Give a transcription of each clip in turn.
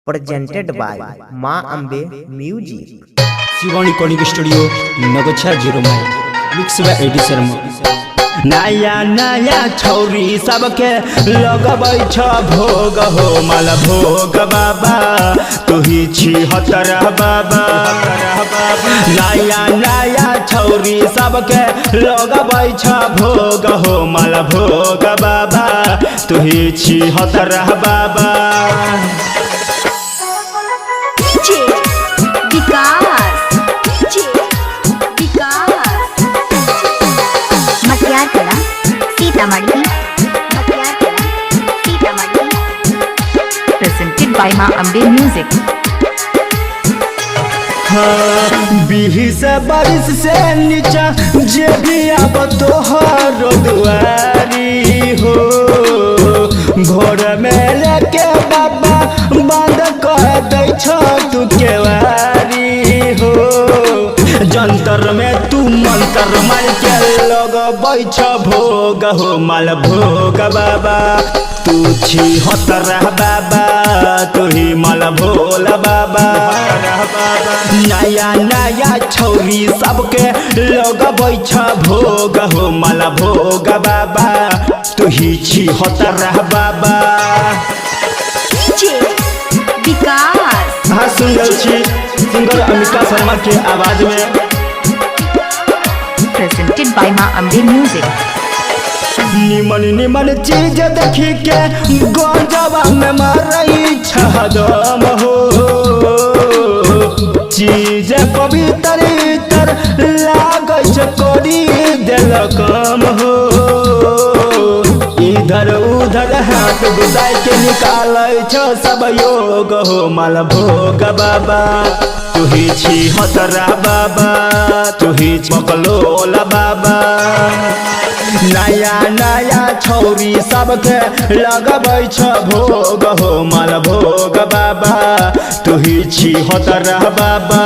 Presented by Maa Ambe Music. Shivan recording studio, Nagachha, zero mile. Mix by AD Sharma. नया नया छौरी सबके लगबै छ भोग हो मल भोग बाबा, तुही छी हतर बाबा। नया नया छौरी सबके लगबै छ भोग हो मल भोग बाबा, तुही छी हतर बाबा। DJ Vikas, DJ Vikas, Matiyarkala, Sitamarhi, Matiyarkala, Sitamarhi. Presented by Ma Ambe Music. बीस बारिश से नीचा जे भी आब तोहर दुआरी हो, घर में लेके बाबा बंद कर दै छ तू केवारी हो। जंतर में तू मंतर मार के लगबै छ भोग हो माल भोग बाबा, तू छी हतर बाबा, तू ही माल भोला बाबा। नया नया छौरी सबके लगबै छ भोग हो माल भोग बाबा, तू ही छी हतर बाबा। DJ Vikas, अहाँ सुन रहल छी सिंगर अमिका शर्मा के आवाज में। Presented by Ma Ambe Music. निमन निमन चीज देखी के गंजवा में मारई छदम हो, चीज पवित्र तर लागै छ करी देल कम हो। इधर उधर हाथ घुसाई के निकालै छ सब योग हो माल भोग बाबा, तुही छी हतरा बाबा, तुही बकलोला बाबा। नया नया छौरी सबके लगबै छ भोग हो माल भोग बाबा, तुही छी हतरा बाबा।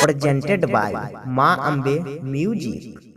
Presented by Maa Ambe Music.